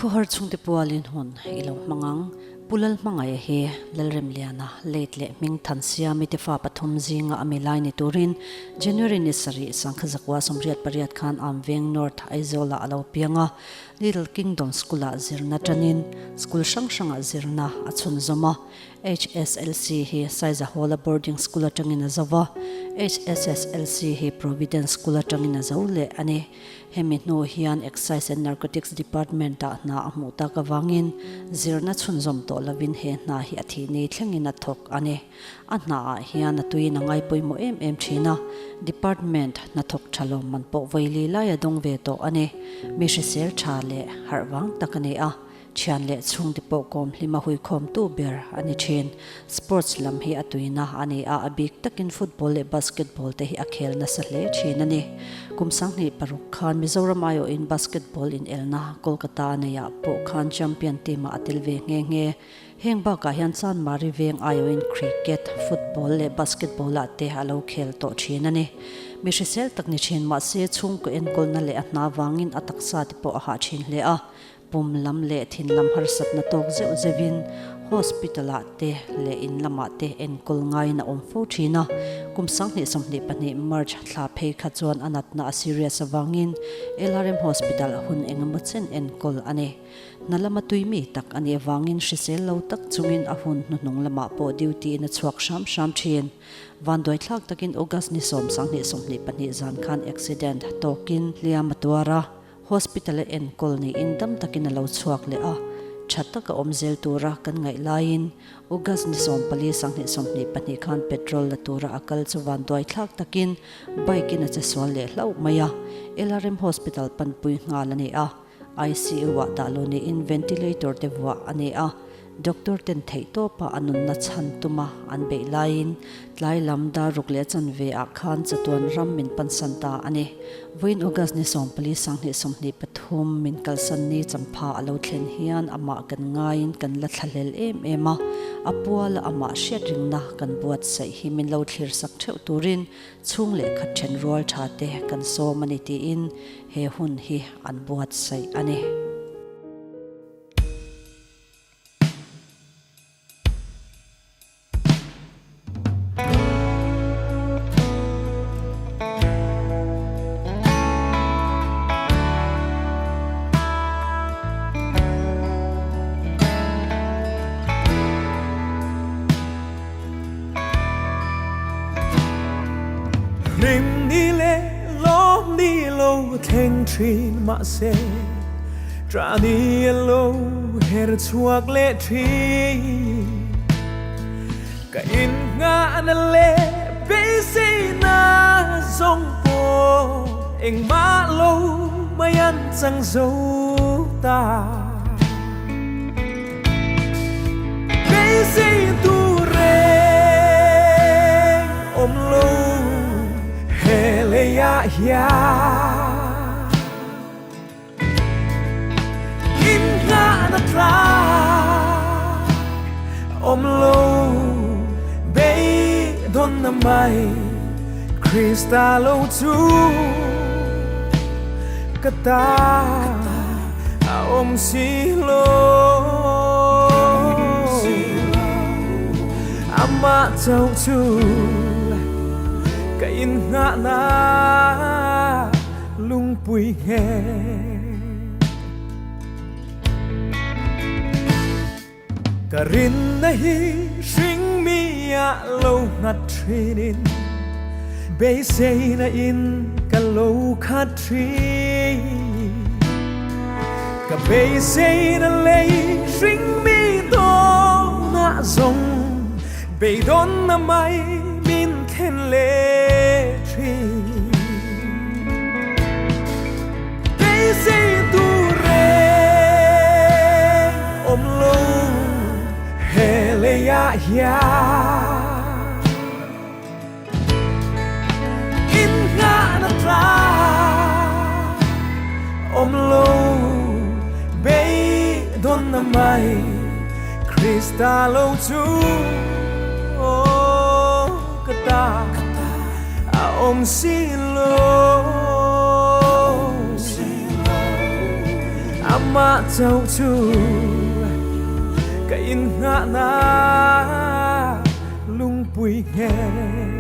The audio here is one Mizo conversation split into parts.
Khawhar chhungte pualin hun i lo hmang ang. Pu Lalhmangaih hi Lalremliana late leh hming Thansiami te fa pathum zinga a mi lai ni turin January ni sarih Sangkhazakua 88 khan Amveng North Aizawlah a lo piang a. Little Kingdom School-ah zirna tanin school hrang hrangah zirna a chhunzawm a. HSLC hi Saizahawla Boarding School atangin a zo va, HSSLC hi Providence School atangin a zo leh a ni. Hemi hnu hian Excise and Narcotics Department-ah hna a hmuh tak avangin zirna chhunzawm tawh lovin he hna hi a thih ni thlengin a thawk a ni. A hnaah hian a tuiin a ngai pawimawh em em thin a, Department hnathawk tha lawmman pawh vawi li lai a dawng ve tawh a ni. Mi hrisel tha leh harh vang tak a ni a. Thian leh chhungte pawh kawm hlim a huikhawmtu ber a ni thin. Sports lam hi a tuina a ni a, a bik takin football leh basketball te hi a khel nasa hle thin a ni. Kum 26 khan Mizoram aiawhin basketball inelna Kolkata a neihah pawh khan champion team-ah a tel ve nghe nghe. Heng bakah hian Chanmari veng aiawhin cricket, football leh basketball-ah te a lo khel tawh thin a ni. Mi hrisel tak ni thin mahse chhungkaw enkawlna leh a hna vangin a taksa te pawh a hah thin hle a. Pum lam leh thin lam harsatna tawk zeuh zeuhin hospital-ah te leh in lamah te enkawl ngaiin a awm fo thin a. Kum 2022 March thla phei kha chuan a natna a serious avangin LRM Hospital hun engemaw chen enkawl a ni. Hna lama tui mi tak a nih avangin hrisel lo tak chungin a hun hnuhnung lamah pawh duty-in a chhuak hram hram thin. Vanduaithlak takin August ni 10, 22 zan khan accident tawkin hliam a tuar a. Hospital a enkawl niin dam takin a lo chhuak leh a, tha taka awm zel tura kan ngaih laiin August ni 14 2022 khan petrol la tura a kal chu vanduai thlak takin bike in a che sual leh hlauh mai a, LRM Hospital panpui nghal a ni a, ICU ah dah lo niin ventilator te vuah a ni a. Doctor ten theihtawpa a nunna chhan tuma an beih laiin tlai lam dar ruk leh chanve ah khan chatuan ram min pansan ta a ni. Vawiin August ni 14 2023 min kalsan ni champha a lo thlen hian amah kan ngaiin kan la thlahlel em em a, a puala amah hriat ringna kan buatsaih hi min lo thlir sak theuh turin chhung leh khat then rual tha te kan sawm a ni tiin he hun hi an buatsaih a ni. Hlim ni leh lawm ni lo thleng thin mahse Tra ni a lo her chhuak leh thin. Ka in nghahna leh beiseina zawng pawh engmah lo mai an chang zo ta. Beisei tur reng awm lo he leiah hian. Inngahna tlak awm lo beidawnna mai Krista lo chu ka ta a awm si lo. Amah chauh chu ka inngahna. Lungpui nge Ka rinna hi hring mi ah lo nghat thinin Beiseina in ka lo khat thin Ka beiseina lei hring mi dawnah zawng Beidawnna mai min thlen leh thin. Beisei tur reng awm lo he leiah hian inngahna tlak awm lo beidawnna mai Krista lo chu ka ta a awm si lo. Amah chauh chu ka innghahna lungpui nghet.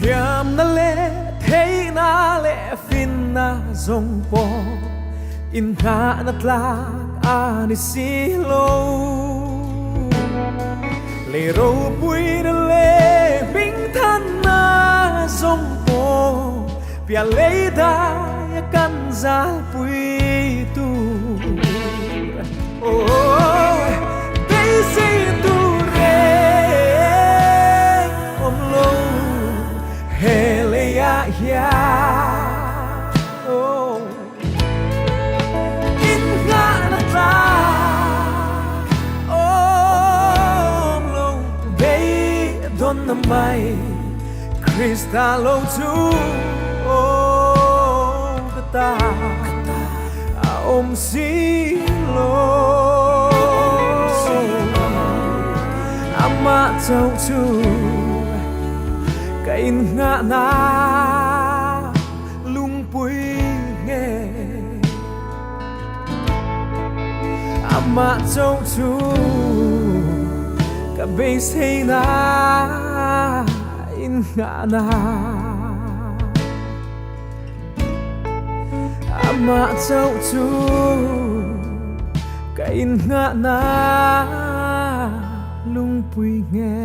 Thiamna leh theihna leh finna zawng pawh inngahna tlak a ni si lo. Lei ropuina leh hmingthanna zawng pawh piah lei daia kan zalpui tur. Aw, beisei tur reng awm lo he leiah hian. Aw, inngahna tlak awm lo beidawnna mai Krista lo chu aw ka ta a awm si lo. Amah chauh chu ka inngahna lungpui nge. Amah chauh chu ka beiseina inngahna. Amah chauh chu ka inngahna lungpui nge.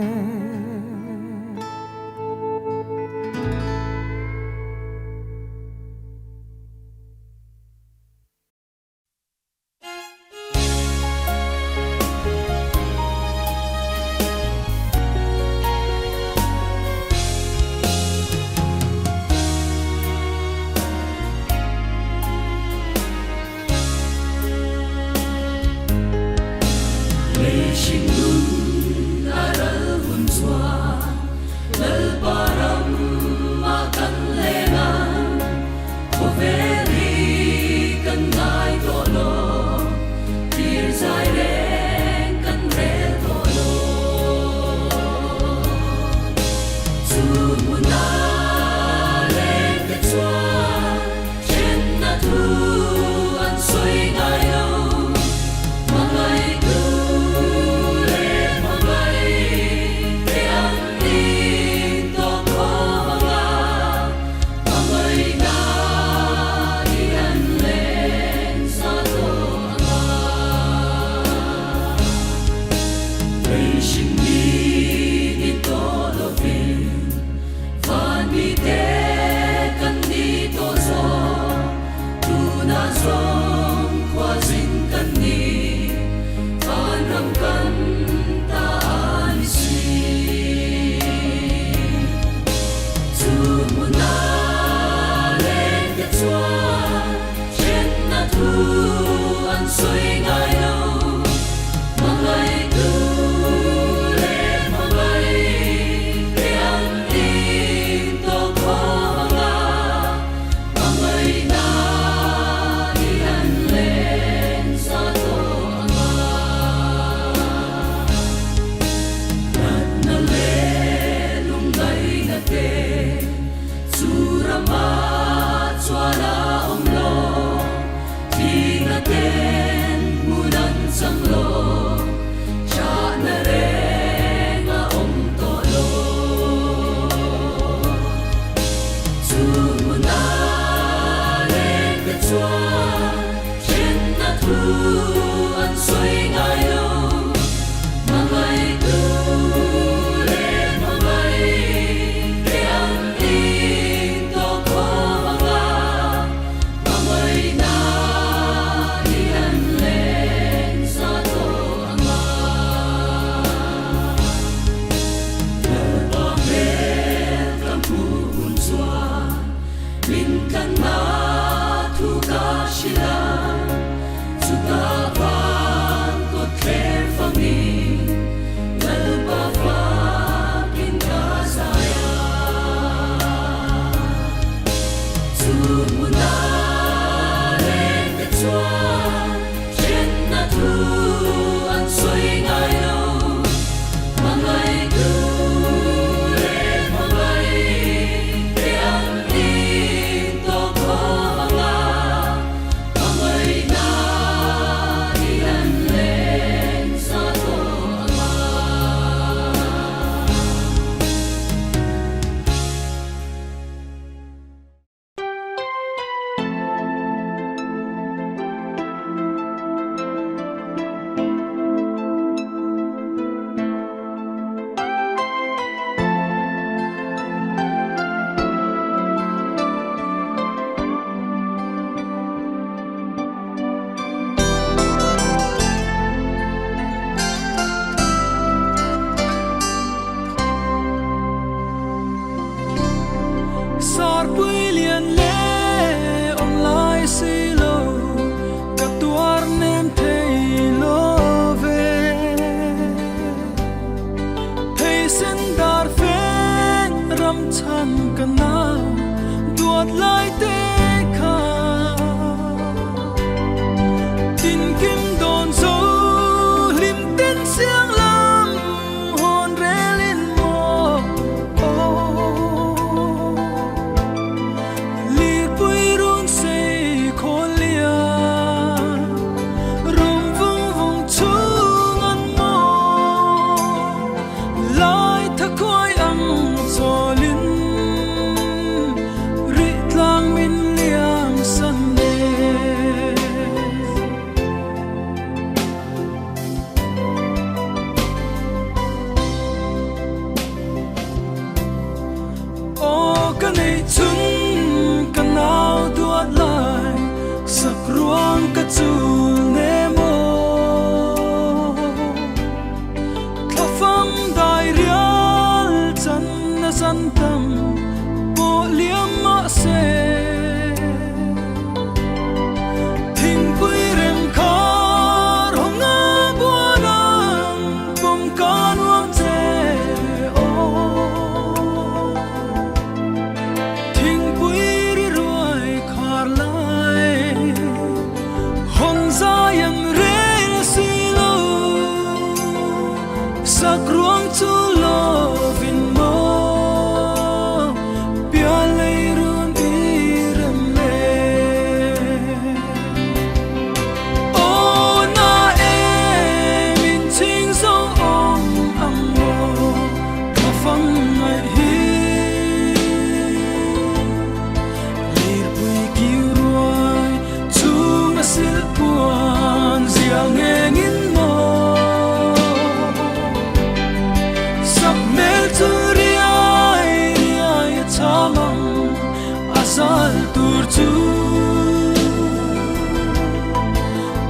zal tur chu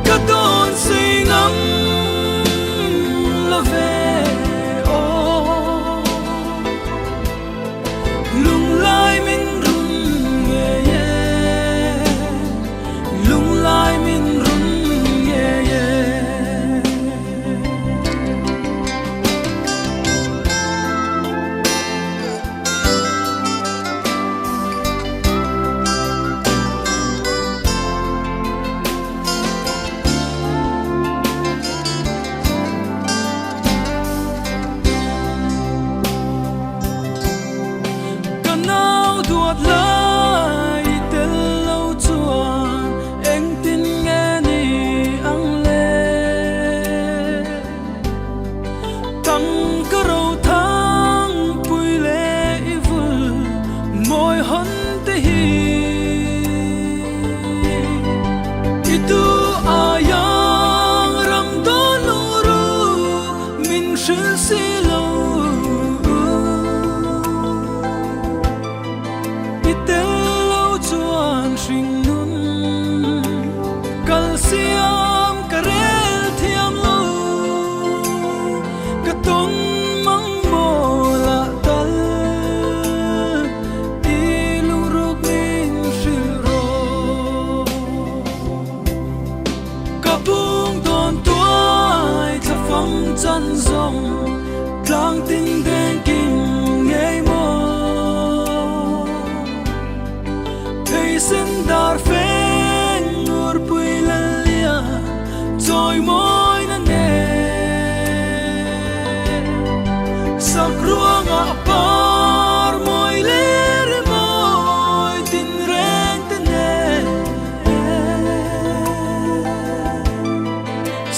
ka dawn sei ngam lo ve aw. Lunglai min run ngei e, lunglai min run ngei e. Ka nau duat lai i tel lo chuan engtin nge ni ang le? Tang ka ro thang pui leh i vul mawi hawn te hi. I tu aiang ram dawn lu ru min hrilh si lo. I tel lo chuan hring nun kal siam ka rel thiam lo. Ka tawn mang maw lah tal i lungruk min hrilh rawh. Ka bung dawn tuai thla fang chan zawng tlang tin deng kim ngei maw. Thei sen dar feng ngur pui Lallia chawi mawi na nen. Sak ruangah par mawi leh ri mawi tin reng te nen.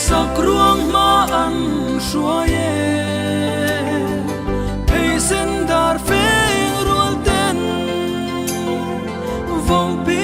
Sak ruang hma an hruai e. Thei sen dar feng rual ten vawng pi.